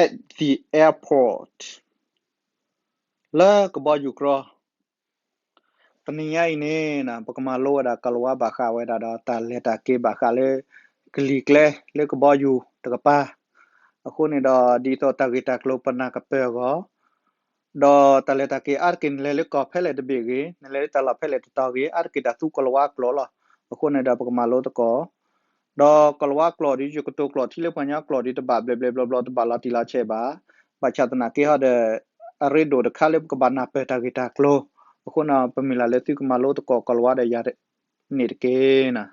at the airport လၢကဘီယူၤကြီ တနံၤညါအံၤန့ၣ် ပကမၤလိဝဲဒၣ်ကိၤလၤဝါဘၣ်ဃးဝဲဒၣ်ဒီး တၢ်လဲၤတၢ်က့ၤဘၣ်ဃးလၢ ကလံၤကျဲလၢကဘီယူၤတကပၤ, အဃိန့ၣ်ဒီး ဒ်သိးတၢ်ဂ့ၢ်တၢ်ကျိၤပနၢ်ကပၢၢ်အဂီၢ်, ဒီးတၢ်လဲၤတၢ်က့ၤအါတက့ၢ်န့ၣ် လဲၤလၢကီၢ်ဖဲလဲၣ်တဘ့ၣ်ဂ့ၤ, နလဲၤလၢတၢ်လီၢ်ဖဲလဲၣ်တတီၤဂ့ၤ, အါတက့ၢ်တၢ်သူကိၤလၤဝါကျိာ်လီၤ. အဃိန့ၣ်ဒီးပကမၤလိသကိး, ဒီးကိၤလၤဝါကျိာ်ဒီး ယကတိၤကျိာ်ထံလၢပှၤကညီကျိာ်ဒီး တဘၣ်ဘျဲးဘျဲးဘျီဘျီ တဘၣ်လီၤတံၢ်လီၤဆဲးဘၣ်, ဘၣ်ဆၣ်သနာ်က့ဟီဒီး အရ့ဒိၣ်တခါလၢပကဘၣ်နၢ်ပၢၢ်တၢ်ဂ့ၢ်တၢ်ကျိၤ, အဃိန့ၣ် ပမုၢ်လၢ်လၢသုကမၤလိသကိးကိၤလၤဝါဒီးယၤန့ၣ်တက့ၢ်.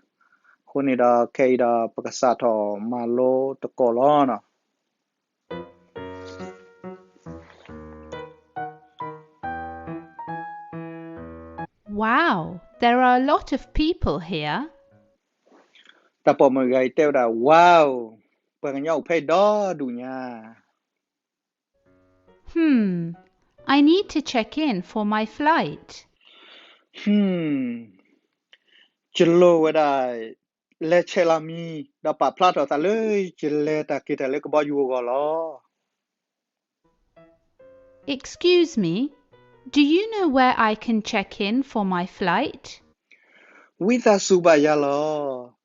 အဃိန့ၣ်ဒီးခဲအံၤဒီး ပကစးထီၣ်မၤလိသကိးလီၤ. Wow, there are a lot of people here. တၢ်ပိာ်မုၣ်တဂၤအံၤတဲဝဲဒၣ် Wow, ပှၤကညီအိၣ်ဖဲအံၤဒီဒူၣ်ညါ. Hmm, I need to check in for my flight. ယလိၣ်ဝဲဒၣ် လဲၤဆဲးလီၤမံၤ ဒီးပာ်ဖျါထီၣ်သးလၢ ယလဲၤတၢ်က့ၤတၢ်လၢကဘီယူၤအဂီၢ်လီၤ. Excuse me, do you know where I can check in for my flight? ဝံသးစူၤဘၣ်ယၤလီၤ.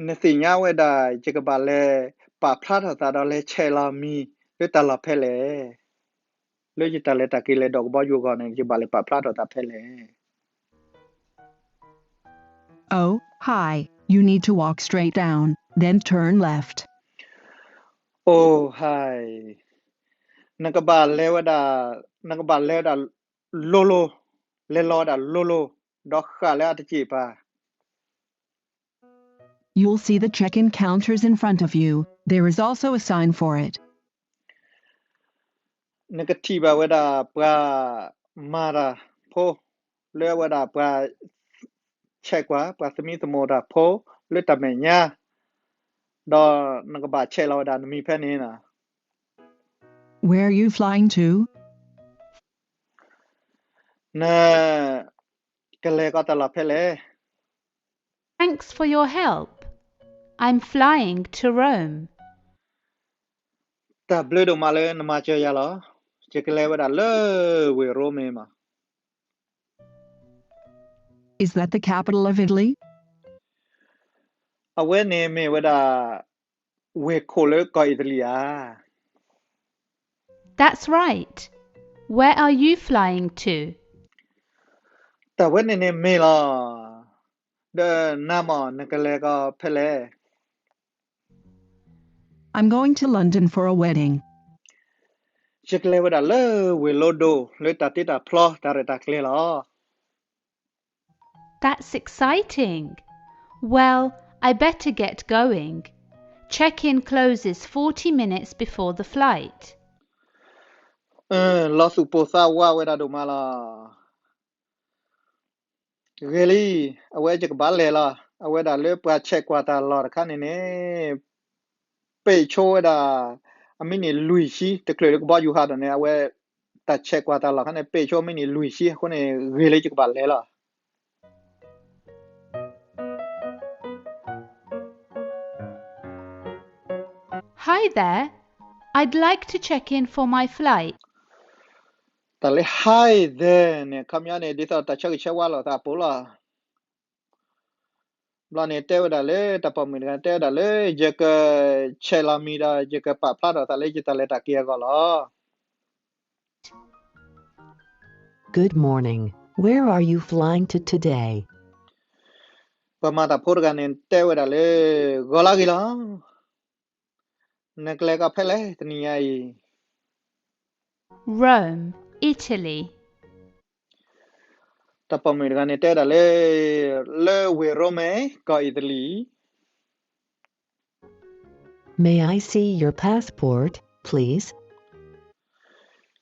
နသ့ၣ်ညါဝဲဒၣ် ယကဘၣ်လဲၤပာ်ဖျါထီၣ်သး ဒီးလဲၤဆဲးလီၤမံၤ လၢတၢ်လီၢ်ဖဲလဲၣ်. လၢယတၢ်လဲၤတၢ်က့ၤလဲၤဒိးကဘီယူၤအဂီၢ်န့ၣ် ယကဘၣ်လဲၤပာ်ဖျါထီၣ်သးဖဲလဲၣ်. Oh, hi, you need to walk straight down, then turn left. Oh, hi, နကဘၣ်လဲၤဝဲဒၣ်, နကဘၣ်လဲၤဝဲဒၣ် လိၤလိၤ, လဲၤလီၤဝဲဒၣ်လိၤလိၤ, ဒီးဃၣ်လၢအတစ့ၣ်ပၤ. You'll see the check-in counters in front of you, there is also a sign for it. နကထံၣ်ဘၣ်ဝဲဒၣ်ပှၤမၤတၢ်ဖိ, လၢအဝဲဒၣ်ပှၤဆဲးကွၢ်, ပှၤသမံသမိးတၢ်ဖိ လၢတၢ်မဲာ်ညါ, ဒီးနကဘၣ်ဆဲးလီၤဝဲဒၣ်နမံၤဖဲန့ၣ်လီၤ. Where are you flying to? နကလဲၤကီးတၢ်လီၢ်ဖဲလဲၣ်. Thanks for your help. I'm flying to Rome. တၢ်ဘျုးဒိၣ်မးလၢနမၤစၢၤယၤလီၤ. ယကလဲၤဝဲဒၣ်လၢဝ့ၢ်ရိမ့ၤမး. Is that the capital of Italy? အဝဲန့ၣ်မ့ၢ်ဝဲဒၣ် ဝ့ၢ်ခိၣ်လၢကီၢ်အံၣ်တလံၤဧါ. That's right. Where are you flying to? တၢ်ဝဲန့ၣ်န့ၣ်မ့ၢ်လီၤ. ဒီးနၤမ့ၢ်နကလဲၤကီးဖဲလဲၣ်. I'm going to London for a wedding. ယကလဲၤဝဲဒၣ်လၢဝ့ၢ်လီၤဒိၣ် လၢတၢ်တ့တၢ်ဖျီတၢ်ရဲၣ်တၢ်ကျဲၤလီၤ. That's exciting. Well, I better get going. Check-in closes forty minutes before the flight. လီၤသူၣ်ပိၢ်သးဝးဝဲဒၣ်ဒိၣ်မးလီၤ. ဂ့ၤလံ, အဝဲယကဘၣ်လဲၤလီၤ. အဝဲဒၣ်လၢပှၤဆဲးကွၢ်တၢ်လီၢ်တခါန့ၣ်န့ၣ် ပ့ၢ်ဆိဝဲဒၣ်, အမံးနံးလွံၢ်ဆံ, တချုးလၢကဘီယူၤဟးဒီးန့ၣ် အဝဲတၢ်ဆဲးကွၢ်တၢ်လီၢ်ခါန့ၣ် ပ့ၢ်ဆိမံးနံးလွံၢ်ဆံ, အဃိန့ၣ် ဂ့ၤလၢယကဘၣ်လဲၤလီၤ. Hi there. I'd like to check in for my flight. တၢ်လၢ Hi there န့ၣ် အခီပညီန့ၣ် ဒ်သိးတၢ်ဆၢဂ့ၤဆၢဝါလိာ်သးအပူၤလီၤ. ဘျီန့ၣ်တဲဝဲဒၣ်လၢ တၢ်ပိာ်မုၣ်တဂၤတဲဝဲဒၣ်လၢ ယကဆဲးလီၤမံၤဒီး ယကပာ်ဖျါထီၣ်သးလၢယတၢ်လဲၤတၢ်က့ၤအဂီၢ်လီၤ. Good morning. Where are you flying to today? ပှၤမၤတၢ်ဖိတဂၤန့ၣ် တဲဝဲဒၣ်လၢ ဂီၤလၢဂ့ၤလီၤ. နကလဲၤကီးဖဲလဲၣ် တနံၤညါအံၤ. Rome, Italy. တၢ်ပိာ်မုၣ်တဂၤန့ၣ် တဲဝဲဒၣ်လၢ လၢဝ့ၢ်ရိမ့ၤ ကီၢ်အံၣ်တလံၤ. May I see your passport, please?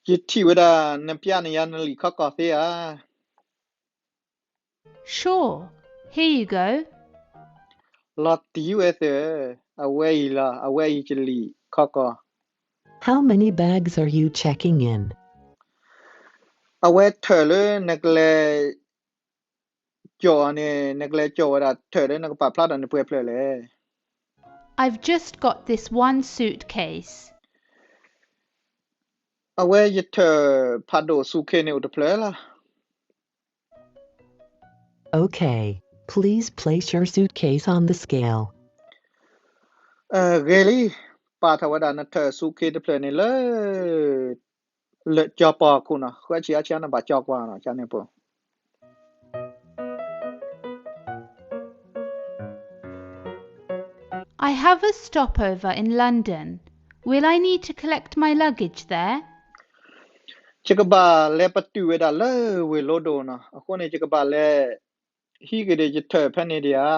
ယထံၣ်ဝဲဒၣ် နပျၢ်န့ၢ်ယၤနလံာ်ခီကီၢ်သ့ဧါ. Sure, here you go. လီၤတံၢ်ဝဲသ့ၣ်ဧၢ, အဝဲအံၤလီၤ, အဝဲအံၤယလံာ်ခီကီၢ်. How many bags are you checking in? အဝဲထၢၣ်လၢနကလဲၤ ကၠီၣ်အီၤန့ၣ် နကလဲၤကၠီၣ်ဝဲဒၣ်ထၢၣ်လၢနကပာ်ဖျါထီၣ်န့ၣ် ပှဲၤဖျၢၣ်လဲၣ်. I've just got this one suitcase. အဝဲယထၢၣ်ဖးဒိၣ် suitcase န့ၣ်အိၣ်တဖျၢၣ်လီၤ. Okay, please place your suitcase on the scale. ဂ့ၤလံ, ပာ်ထီၣ်ဝဲဒၣ်နထၢၣ် suitcase တဖျၢၣ်န့ၣ်လၢ လၢကၠီပီၢ်ခိၣ်နီၤ, ဃၢဆံးအါဆံးနဘၣ်ကၠီကွၢ်နီၤ, ကန့ၣ်ပူၤ I have a stopover in London. Will I need to collect my luggage there? ယကဘၣ်လဲၤပတုာ်ဝဲဒၣ်လၢဝ့ၢ်လိၤဒိၣ်နီၤ, အဃိန့ၣ် ယကဘၣ်လဲၤဟံးက့ၤဒီးယထၢၣ်ဖဲန့ၣ်ဒံးဧါ.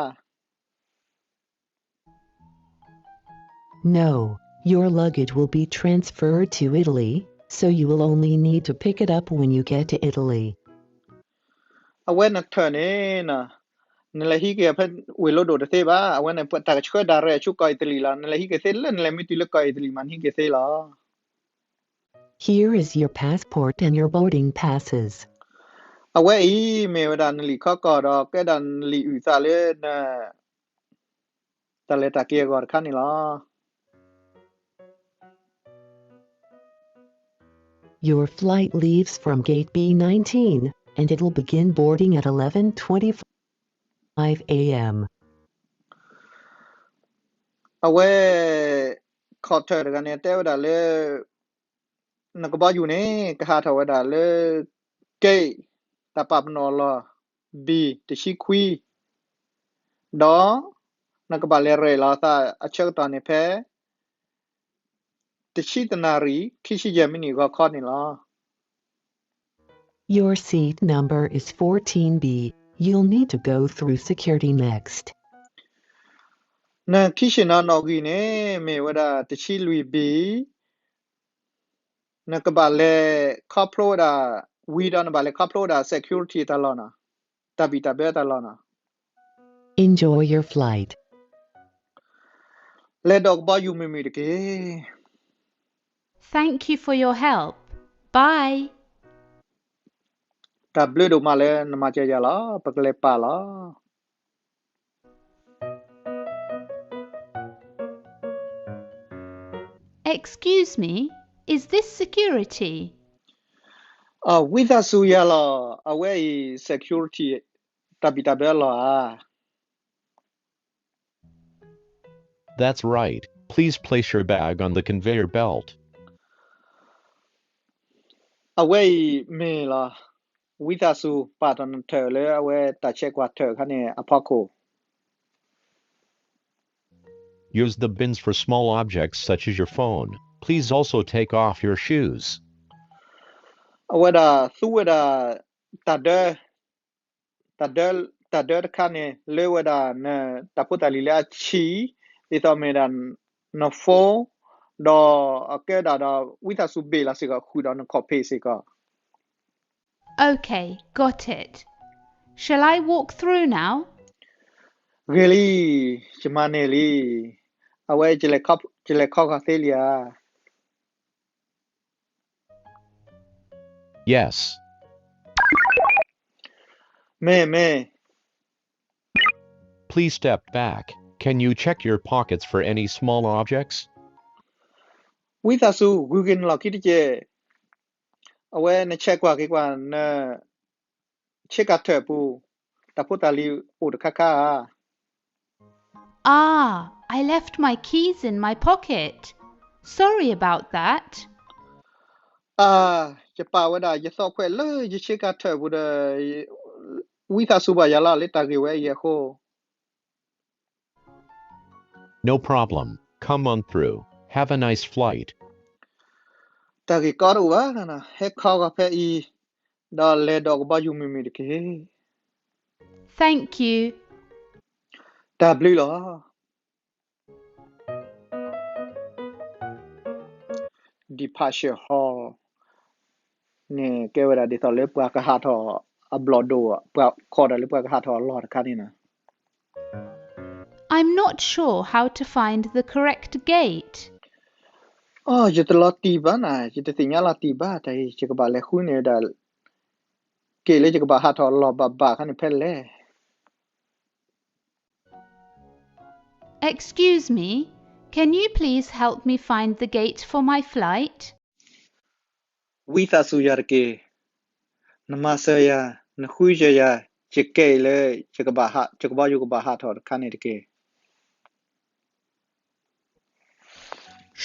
No, your luggage will be transferred to Italy, so you will only need to pick it up when you get to Italy. အဝဲနထၢၣ်န့ၣ်နီၤ, နလဲၤဟံးက့ၤဖဲဝ့ၢ်လိၤဒိၣ်တသ့ဘၣ်, အဝဲန့ၣ်တၢ်ကဆှၢ direct ဆူကီၢ်အံၣ်တလံၤလီၤ, နလဲၤဟံးက့ၤသ့လၢနလဲၤမ့ၢ်တုၤလၢကီၢ်အံၣ်တလံၤမး နဟံးက့ၤသ့လီၤ. Here is your passport and your boarding passes. အဝဲအံၤမ့ၢ်ဝဲဒၣ်နလံာ်ခီကီၢ်ဒီး ကဲဒၣ်နလံာ်အုၣ်သးလၢန တၢ်လဲၤတၢ်က့ၤအဂီၢ်တခါန့ၣ်လီၤ. Your flight leaves from gate B nineteen, and it'll begin boarding at eleven twenty-five a.m. အဝဲ conductor တဂၤန့ၣ် တဲဝဲဒၣ်လၢ နကဘီယူၤန့ၣ် ကဟးထီၣ်ဝဲဒၣ်လၢ gate တၢ်ပာ်ပနီၣ်အလီၢ် B တဆံခွံ, ဒီး နကဘၣ်လဲၤ ride လီၤအသးအဆၢကတီၢ်န့ၣ်ဖဲ တဆံတနၣ်ရံၣ် ခံဆံယဲၢ်မံးနံးဂီၤခီန့ၣ်လီၤ. Your seat number is fourteen B. You'll need to go through security next. နခံဆ့ၣ်နီၤနီၣ်ဂံၢ်န့ၣ် မ့ၢ်ဝဲဒၣ်တဆံလွံၢ် B, နကဘၣ်လဲၤခီဖျိဝဲဒၣ် ဝံၤဒီးနဘၣ်လဲၤခီဖျိဝဲဒၣ် security တၢ်လီၢ်နီၤ, တၢ်ဘံၣ်တၢ်ဘၢတၢ်လီၢ်နီၤ. Enjoy your flight. လဲၤဒိးကဘီယူၤမုာ်မုာ်တက့ၢ်. Thank you for your help. Bye. တၢ်ဘျုးဒိၣ်မးလၢနမၤစၢၤယၤလီၤ, ပကလဲၤပာ်လီၤ. Excuse me, is this security? ဝံသးစူၤယၤလီၤ, အဝဲအံၤ security တၢ်ဘံၣ်တၢ်ဘၢအလီၢ်ဧါ. That's right. Please place your bag on the conveyor belt. အဝဲအံၤမ့ၢ်လီၤ. ဝံသးစူၤပာ်ထီၣ်နထၢၣ်လၢအဝဲတၢ်ဆဲးကွၢ်ထၢၣ်အခါန့ၣ်အဖီခိၣ်. Use the bins for small objects such as your phone. Please also take off your shoes. အဝဲဒၣ်သူဝဲဒၣ် တၢ်ဒၢ တၢ်ဒၢ တၢ်ဒၢတခါန့ၣ် လၢဝဲဒၣ်နတၢ်ဖိတၢ်လံၤလၢအဆံး, ဒ်သိးမ့ၢ်ဒၣ်န phone, ဒီးအကဲဒၣ်ဒီး ဝံသးစူၤဘ့ၣ်လီၤစ့ၢ်ကီး ဃုာ်ဒီးနခီၣ်ဖံးစ့ၢ်ကီး. Okay, got it. Shall I walk through now? ဂ့ၤလံ, ယမၤန့ၢ်လံ. အဝဲ ယလဲၤခီဃီၤသ့လံဧါ. Yes. မ့ၢ်, မ့ၢ်. Please step back. Can you check your pockets for any small objects? ဝံသးစူၤ ဂုၤက့ၤနလီၢ်ခံတက့ၢ်. အဝဲနဆဲးကွၢ်က့ၤကွၢ် နဆ့ကၤထၢၣ်ပူၤ တၢ်ဖိတၢ်လံၤအိၣ်တခါခါဧါ. Ah, I left my keys in my pocket. Sorry about that. အၢ, ယပာ်ဝဲဒၣ်ယသီၣ်ခွဲးလၢယဆ့ကၤထၢၣ်ပူၤဒီး ဝံသးစူၤဘၣ်ယၤလီၤ လၢတၢ်ဂ့ၢ်ဝဲအံၤအဃိ. No problem. Come on through. Have a nice flight. တၢ်ဂ့ၢ်ကီတအိၣ်ဘၣ်, ဟဲခီဂီၤဖဲအံၤ ဒီးလဲၤဒိးကဘီယူၤမုာ်မုာ်တက့ၢ်. Thank you. တၢ်ဘျုးလီၤ. Departure hall န့ၣ် ကဲဝဲဒၣ်ဒ်သိးလၢပှၤကဟးထီၣ်အဘျီၣ်ဒိၣ်, ပှၤခိးတၢ်လၢပှၤကဟးထီၣ်အလီၢ်တခါန့ၣ်လီၤ. I'm not sure how to find the correct gate. အိ, ယတလီၤတံၢ်ဘၣ်နၤ, ယတသ့ၣ်ညါလီၤတံၢ်ဘၣ်, တၢ်အံၤ ယကဘၣ်လဲၤဃုန့ၢ်ဝဲဒၣ် က့ၤလၢယကဘၣ်ဟးထီၣ်အလီၢ်ဘၣ်ဘၣ်ခါန့ၣ်ဖဲလဲၣ်. Excuse me, can you please help me find the gate for my flight? ဝံသးစူၤယၤတက့ၢ်. နမၤစၢၤယၤ, နဃုစၢၤယၤ, ယကဲအံၤလၢ ယကဘၣ်ဟး, ယကဘီယူၤကဘၣ်ဟးထီၣ်တခါန့ၣ်တက့ၢ်.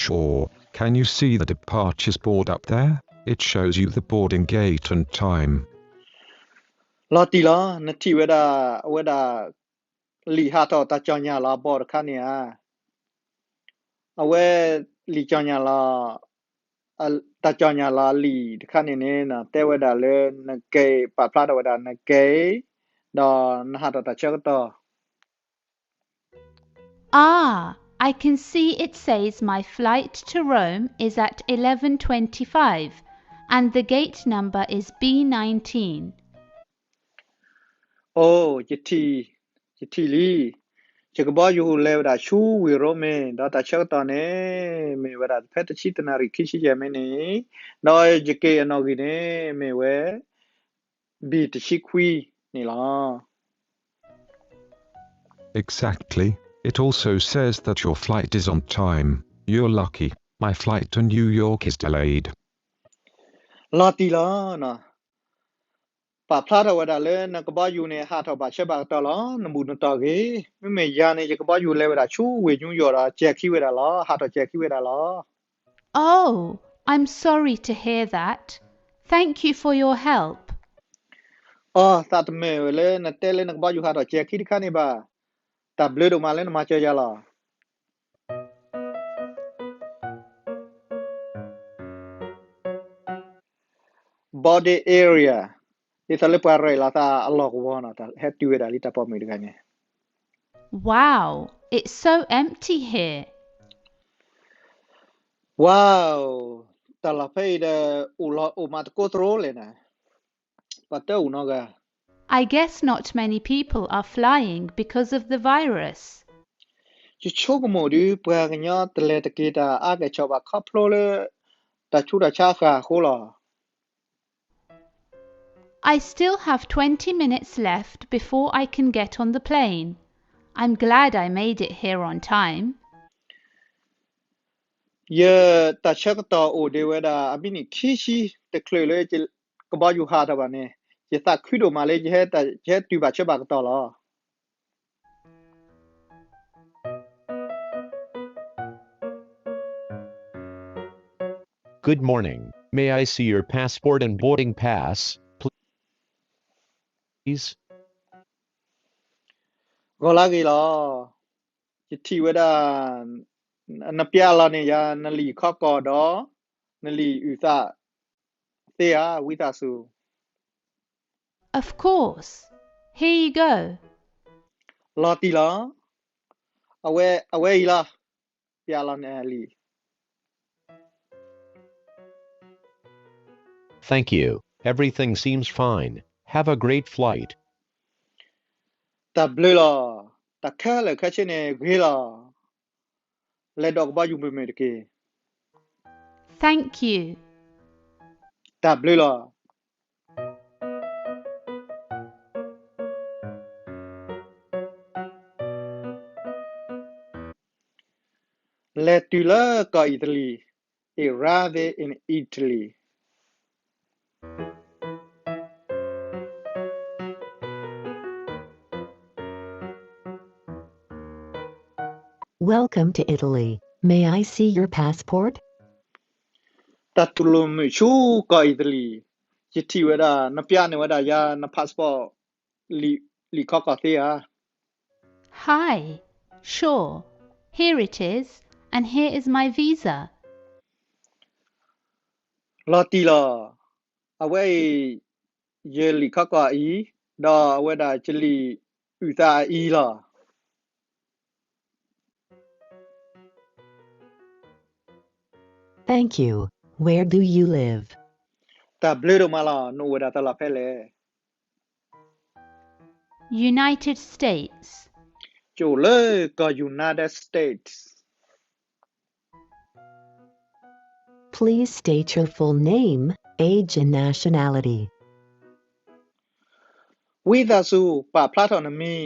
Sure, can you see the departures board up there? It shows you the boarding gate and time. လီၤတံၢ်လီၤ, နထံၣ်ဝဲဒၣ်, အဝဲဒၣ် လံာ်ဟးထီၣ်တၢ်ကၠီၣ်ညါလီၤအဘီၣ်တခါန့ၣ်ဧါ. အဝဲ လံာ်ကၠီၣ်ညါလီၤ, တၢ်ကၠီၣ်ညါလီၤအလံာ်တခါန့ၣ်န့ၣ် တဲဝဲဒၣ်လၢနကဲ, ပာ်ဖျါထီၣ်ဝဲဒၣ်နကဲ, ဒီးနဟးထီၣ်တၢ်ဆၢကတီၢ်. Ah, I can see it says my flight to Rome is at eleven twenty-five and the gate number is B nineteen. အိ, ယထံၣ်လံ. ယကဘီယူၤလဲၤဝဲဒၣ်ဆူဝ့ၢ်ရိမ့ၤ ဒီးတၢ်ဆၢကတီၢ်န့ၣ် မ့ၢ်ဝဲဒၣ်ဖဲတဆံတနၣ်ရံၣ်ခံဆံယဲၢ်မံးနံး, ဒီးယက့ၤအနီၣ်ဂံၢ်န့ၣ် မ့ၢ်ဝဲ ဘံၣ်တဆံခွံန့ၣ်လီၤ. Exactly. It also says that your flight is on time. You're lucky. My flight to New York is delayed. လီၤတံၢ်လီၤ. ပာ်ဖျါထီၣ်ဝဲဒၣ်လၢနကဘီယူၤန့ၣ် ဟးထီၣ်ဘၣ်ဆၢဘၣ်ကတီၢ်လီၤ. နဘူၣ်နတီၢ်ဂ့ၤ. မ့မ့ၢ်ယၤန့ၣ် ယကဘီယူၤလဲၤဝဲဒၣ်ဆူဝ့ၢ်နယူယီၣ်ဒီး ကဲၤခံဝဲဒၣ်လီၤ. ဟးထီၣ်ကဲၤခံဝဲဒၣ်လီၤ. Oh, I'm sorry to hear that. Thank you for your help. အိ, သးတမုာ်ဝဲလၢနတဲလၢနကဘီယူၤဟးထီၣ်ကဲၤခံတခါန့ၣ်ဘၣ်. တၢ်ဘျုးဒိၣ်မးလၢနမၤစၢၤယၤလီၤ. Boarding area, ဒ်သိးလၢပှၤရဲၣ်လီၤသးအလီၢ်ကဝီၤနီၤ, တၢ်ဟဲတုၤဝဲဒၣ်လံတၢ်ပိာ်မုၣ်တဂၤန့ၣ်. Wow, it's so empty here. Wow, တၢ်လီၢ်ဖဲအံၤဒီး အိၣ်လီၤအိၣ်မးတကိးသရိာ်လဲၣ်န့ၣ်, ပှၤတအိၣ်နီတဂၤ. I guess not many people are flying because of the virus. ယဆိကမိၣ်ဒုး ပှၤကညီတလဲၤတက့ၤတၢ်အါကဲၣ်ဆိးဘၣ်ခီဖျိလၢ တၢ်ဆူးတၢ်ဆါအဃၢ်အဃိလီၤ. I still have twenty minutes left before I can get on the plane. I'm glad I made it here on time. ယတၢ်ဆၢကတီၢ်အိၣ်ဒံးဝဲဒၣ် အမံးနံးခံဆံတချုးလၢ ကဘီယူၤဟးထီၣ်ဘၣ်န့ၣ်, ယသးခုဒိၣ်မးလၢ ယဟဲတုၤဘၣ်ဆၢဘၣ်ကတီၢ်လီၤ. Good morning. May I see your passport and boarding pass, please? ဂီၤလၢဂ့ၤလီၤ. ယထံၣ်ဝဲဒၣ် နပျးလီၤန့ၢ်ယၤ နလံာ်ခီကီၢ်ဒီး နလံာ်အုၣ်သးသ့ဧါ, ဝံသးစူၤ. Of course. Here you go. လီၤတံၢ်လီၤ. အဝဲ, အဝဲအံၤလီၤ. ပျးလီၤနလံာ်. Thank you. Everything seems fine. Have a great flight. တၢ်ဘျုးလီၤ. တၢ်ခဲလၢာ်ခဲဆ့န့ၣ်ဂ့ၤလီၤ. လဲၤဒိးကဘီယူၤမုာ်မုာ်တက့ၢ်. Thank you. တၢ်ဘျုးလီၤ. လဲၤတုၤလၢကီၢ်အံၣ်တလံၤ, arrived in Italy. Welcome to Italy. May I see your passport? တၢ်တူၢ်လိာ်မုာ်ဆူကီၢ်အံၣ်တလံၤ, ယထံၣ်ဝဲဒၣ် နပျးန့ၢ်ဝဲဒၣ်ယၤ န passport လံာ်ခီကီၢ်သ့ဧါ. Hi. Sure. Here it is, and here is my visa. လီၤတံၢ်လီၤ. အဝဲအံၤ ယလံာ်ခီကီၢ်အံၤ, ဒီးအဝဲဒၣ်ယလံာ်အုၣ်သးအအံၤလီၤ. Thank you. Where do you live? တၢ်ဘျုးဒိၣ်မးလီၤ. နအိၣ်ဝဲဒၣ်တၢ်လီၢ်ဖဲလဲၣ်. United States. ယအိၣ်လၢကီၢ် United States. Please state your full name, age and nationality. ဝံသးစူၤ ပာ်ဖျါထီၣ်နမံၤ,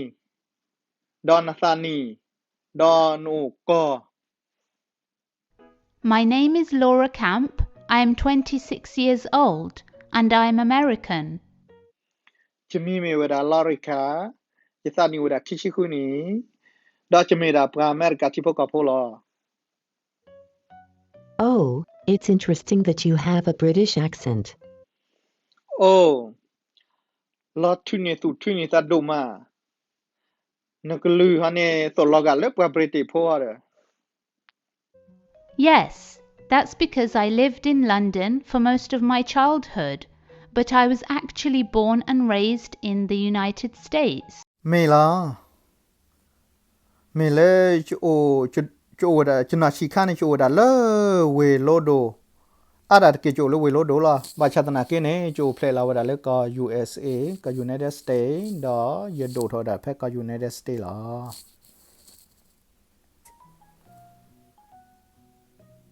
ဒီးနသးနံၣ်, ဒီးနအိၣ်ကီၢ်. My name is Laura Camp. I am twenty-six years old and I am American. ယမံၤမ့ၢ်ဝဲဒၣ် Lorica, ယသးနံၣ်အိၣ်ဝဲဒၣ်ခံဆံဃုနံၣ်, ဒီးယမ့ၢ်ဒၣ်ပှၤအမဲရကၤထံဖိကီၢ်ဖိလီၤ. Oh, it's interesting that you have a British accent. အိ, လီၤထုးန့ၢ်သူၣ်ထုးန့ၢ်သးဒိၣ်မး, နကလုၢ်ဟီန့ၣ် သိၣ်လီၤဂာ်လၢပှၤ British ဖိဒီး Yes, that's because I lived in London for most of my childhood, but I was actually born and raised in the United States. မ့ၢ်လီၤ. မ့ၢ်လၢ ယအိၣ်ဝဲဒၣ် ယနီၢ်ဆံးခါန့ၣ် ယအိၣ်ဝဲဒၣ်လၢဝ့ၢ်လိဒိၣ်, အါဒၣ်တက့ၢ် ယအိၣ်လၢဝ့ၢ်လိဒိၣ်လီၤ. ဘၣ်ဆၣ်သနာ်က့န့ၣ် ယအိၣ်ဖျဲၣ်လီၤဝဲဒၣ်လၢကီၢ် USA, ကီၢ် United States, ဒီးယဒိၣ်ထီၣ်ဝဲဒၣ်ဖဲကီၢ် United States လီၤ.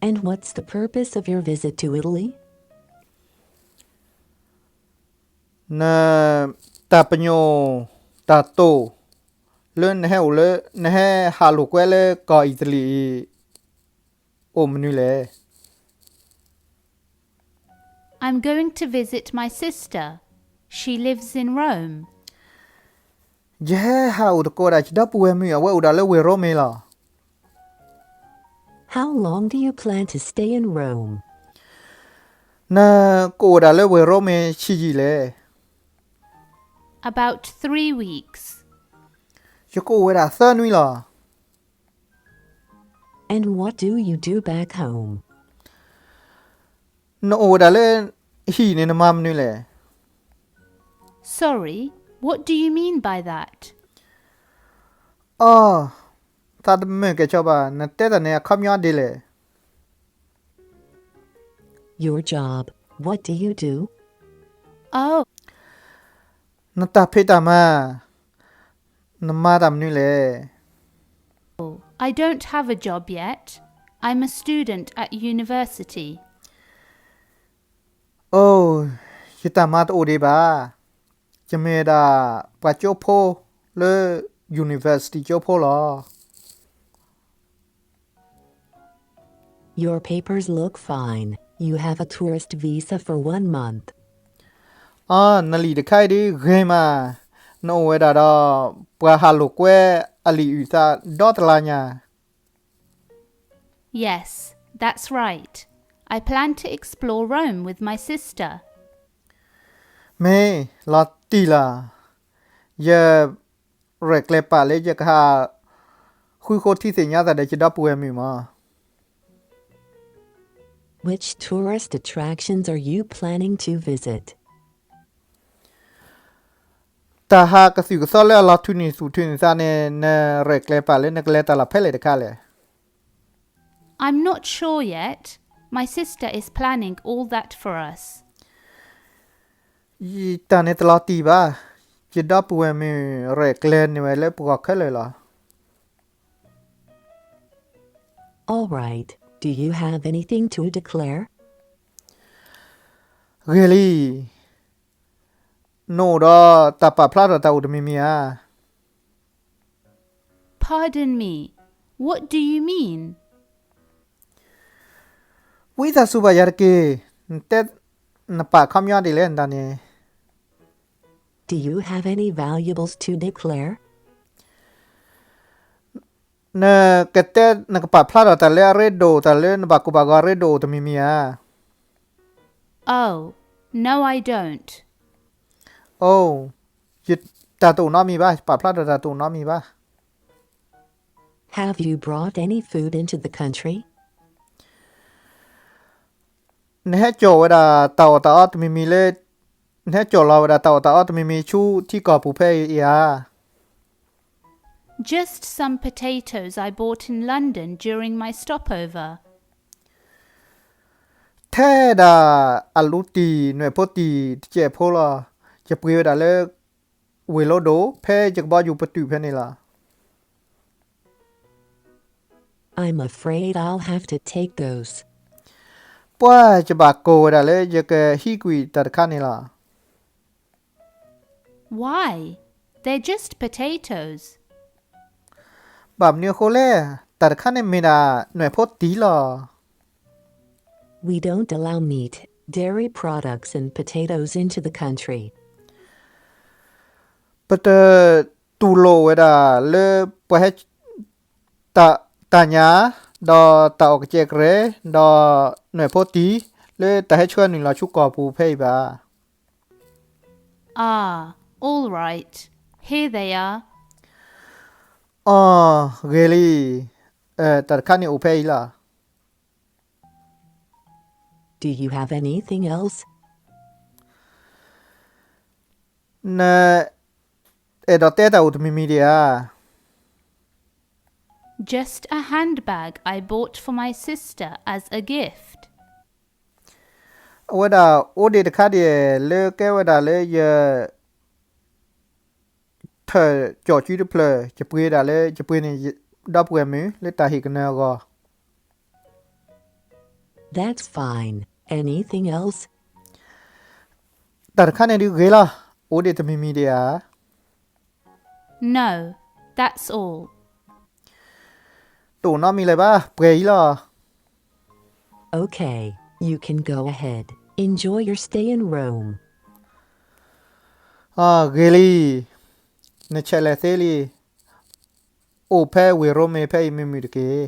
And what's the purpose of your visit to Italy? နတၢ်ပညိၣ်တၢ်တိာ် လၢနဟဲအိၣ်လၢ နဟဲဟးလိာ်ကွဲလၢကီၢ်အံၣ်တလံၤအံၤ အိၣ်မနုၤလဲၣ်. I'm going to visit my sister. She lives in Rome. ယဟဲဟးအိၣ်သကိးဒၣ် ယဒီပုၢ်ဝဲၢ်မုၣ် အဝဲအိၣ်ဒၣ်လၢဝ့ၢ်ရိမ့ၤလီၤ. How long do you plan to stay in Rome? နကအိၣ်ဒၣ်လၢဝ့ၢ်ရိမ့ၤဆံးယံာ်လဲၣ်. About three weeks. ယကအိၣ်ဝဲဒၣ်သၢနွံလီၤ. And what do you do back home? နအိၣ်ဝဲဒၣ်လၢဟံၣ်န့ၣ် နမၤမနုၤလဲၣ်. Sorry, what do you mean by that? အိ, သးတမုာ်ကဲၣ်ဆိးဘၣ်, နတဲတၢ်န့ၣ် အခီပညီဒ်လဲၣ်. Your job, what do you do? Oh. နတၢ်ဖံးတၢ်မၤ, နမၤတၢ်မနုၤလဲၣ်. Oh, I don't have a job yet. I'm a student at university. အိ, ယတၢ်မၤတအိၣ်ဒံးဘၣ်. ယမ့ၢ်ဝဲဒၣ်ပှၤကၠိဖိလၢ university ကၠိဖိလီၤ. Your papers look fine. You have a tourist visa for one month. အိ, နလံာ်တခါအံၤဒ်ဂ့ၤမး, နအိၣ်ဝဲဒၣ်ဒီး ပှၤဟးလိာ်ကွဲအလံာ်အုၣ်သးဒီတလါညါ. Yes, that's right. I plan to explore Rome with my sister. မ့ၢ်လီၤတံၢ်လီၤ. ယ ရဲၣ်ကျဲၤပာ်လၢယကဟး ဃုဃိထံသ့ၣ်ညါသးဒီးယဒီပုၢ်ဝဲၢ်မုၣ်မး. Which tourist attractions are you planning to visit? တၢ်ဟးကသုၣ်ကသီလၢအလီၤထုးန့ၢ်သူၣ်ထုးန့ၢ်သးန့ၣ် နရဲၣ်ကျဲၤပာ်လၢ နကလဲၤတၢ်လီၢ်ဖဲလဲၣ်တခါလဲၣ်. I'm not sure yet. My sister is planning all that for us. ယတၢ်န့ၣ်တလီၤတံၢ်ဘၣ်. ယဒီပုၢ်ဝဲၢ်မုၣ် ရဲၣ်ကျဲၤန့ၢ်ဝဲလၢပဂီၢ်ခဲလၢာ်လီၤ. All right, do you have anything to declare? ဂ့ၤလံ. နအိၣ်ဒီးတၢ်ပာ်ဖျါထီၣ်တၢ်အိၣ်တမံၤမံၤဧါ. Pardon me, what do you mean? ဝံသးစူၤဘၣ်ယၤတက့ၢ်. နတဲ နပာ်ခီပညီဒ်လဲၣ်နတၢ်န့ၣ်. Do you have any valuables to declare? နကတဲ နကပာ်ဖျါထီၣ်တၢ်လၢအရ့ဒိၣ် တၢ်လၢနဘၣ်ကိၢ်ဘၣ်ဂီၤအရ့ဒိၣ်အိၣ်တမံၤမံၤဧါ. Oh, no, I don't. အိ, ယတၢ်တအိၣ်နီတမံၤဘၣ်, ယပာ်ဖျါထီၣ်တၢ်တအိၣ်နီတမံၤဘၣ်. Have you brought any food into the country? နဟဲကၠီၣ်ဝဲဒၣ်တၢ်အီၣ်တၢ်အီတမံၤမံၤလၢ, နဟဲကၠီၣ်လီၤဝဲဒၣ်တၢ်အီၣ်တၢ်အီတမံၤမံၤဆူထံကီၢ်ပူၤဖဲအံၤဧါ. Just some potatoes I bought in London during my stopover. ထဲဒၣ်အလူတံၢ် နွဲၣ်ဖိတံၢ်တစဲးဖိလီၤ. ယပှ့ၤဝဲဒၣ်လၢ ဝ့ၢ်လိဒိၣ် ဖဲယကဘီယူၤပတုာ်ဖဲန့ၣ်လီၤ. I'm afraid I'll have to take those. ပှၤ ယဘၣ်ကိၢ်ဝဲဒၣ်လၢယကဟံးကွံာ်တၢ်တခါန့ၣ်လီၤ. Why? They're just potatoes. ဘၣ်မနုၤအဃိလဲၣ်, တၢ်တခါန့ၣ်မ့ၢ်ဒၣ်နွဲၣ်ဖိတံၢ်လီၤ. We don't allow meat, dairy products and potatoes into the country. ပတတူၢ်လိာ်ဝဲဒၣ်လၢ ပှၤဟဲ တၢ်ညၣ်, ဒီးတၢ်အီၣ်ကစဲးကရဲ, ဒီးနွဲၣ်ဖိတံၢ်, လၢတၢ်ဟဲဆှၢနုာ်လီၤဆူကီၢ်ပူၤဖဲအံၤဘၣ်. Ah, all right. Here they are. အီ, ဂ့ၤလံ. တၢ်တခါန့ၣ်အိၣ်ဖဲအံၤလီၤ. Do you have anything else? နအဲၣ်ဒိးတဲတၢ်အိၣ်တမံၤမံၤဒံးဧါ. Just a handbag I bought for my sister as a gift. အဝဲဒၣ်အိၣ်ဒံးတခါဒံး လၢကဲဝဲဒၣ်လၢယ ထၢၣ်ကၠီၣ်ကၠူတဖျၢၣ် ယပှ့ၤဒၣ်လၢ ယပှ့ၤန့ၢ် ဒီပုၢ်ဝဲၢ်မုၣ် လၢတၢ်ဟ့ၣ်ကနၢအဂီၢ်. That's fine. Anything else? တၢ်တခါန့ၣ်ဒုးဂ့ၤလီၤ. အိၣ်ဒံးတမံၤမံၤဒံးဧါ. No, that's all. တအိၣ်နီတမံၤလၢၤဘၣ်, ပှဲၤအံၤလီၤ. Okay, you can go ahead. Enjoy your stay in Rome. အီ, ဂ့ၤလံ. နဆဲးလဲၤသ့လံ. အိၣ်ဖဲဝ့ၢ်ရိမ့ၤဖဲအံၤမုာ်မုာ်တက့ၢ်.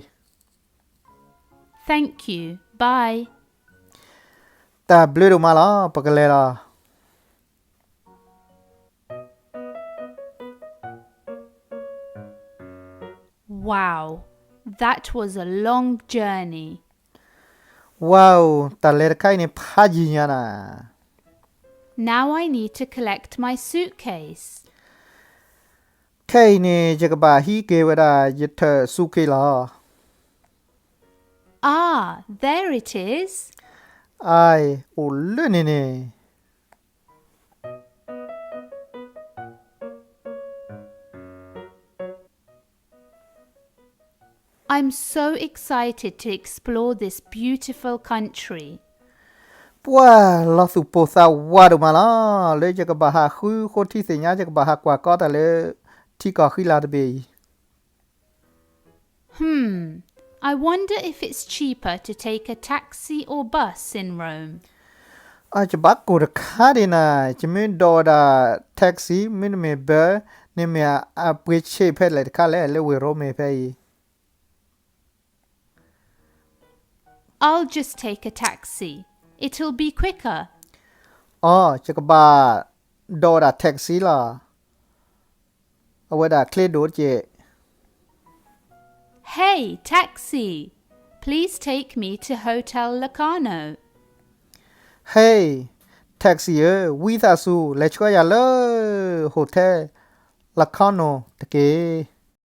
Thank you. Bye. တၢ်ဘျုးဒိၣ်မးလီၤ. ပကလဲၤလီၤ. Wow, that was a long journey. Wow, တၢ်လဲၤတခါအံၤန့ၣ် ဖးယံၤညါနၤ. Now I need to collect my suitcase. ခဲအံၤန့ၣ် ယကဘၣ်ဟံးက့ၤဝဲဒၣ် ယထၢၣ် suitcase လီၤ. Ah, there it is. အၢ, အိၣ်လၢန့ၣ်န့ၣ်. I'm so excited to explore this beautiful country. ပှၤလီၤသူၣ်ပိၢ်သးဝးဒိၣ်မးလီၤ. လၢယကဘၣ်ဟးဃုဃိထံသ့ၣ်ညါ ယကဘၣ်ဟးကွၢ်ကီတၢ်လၢ ထံကီၢ်ဃံလၤတဘ့ၣ်အံၤ. Hmm, I wonder if it's cheaper to take a taxi or bus in Rome. အၢ, ယဘၣ်ကိၢ်တခါဒံးနၤ, ယမ့ၢ်ဒိးဝဲဒၣ် taxi မ့တမ့ၢ် bus န့ၣ်မ့ၢ်အပှ့ၤဆံးဖဲလဲၣ်တခါလဲၣ် လၢဝ့ၢ်ရိမ့ၤဖဲအံၤ. I'll just take a taxi. It'll be quicker. အၢ, ယကဘၣ်ဒိးဝဲဒၣ် taxi လီၤ. အဝဲဒၣ်ချ့ဒိၣ်တက့ၢ်. Hey, taxi! Please take me to Hotel Locarno. Hey, taxi ဧၢ, ဝံသးစူၤ လဲၤဆှၢယၤလၢ Hotel Locarno တက့ၢ်.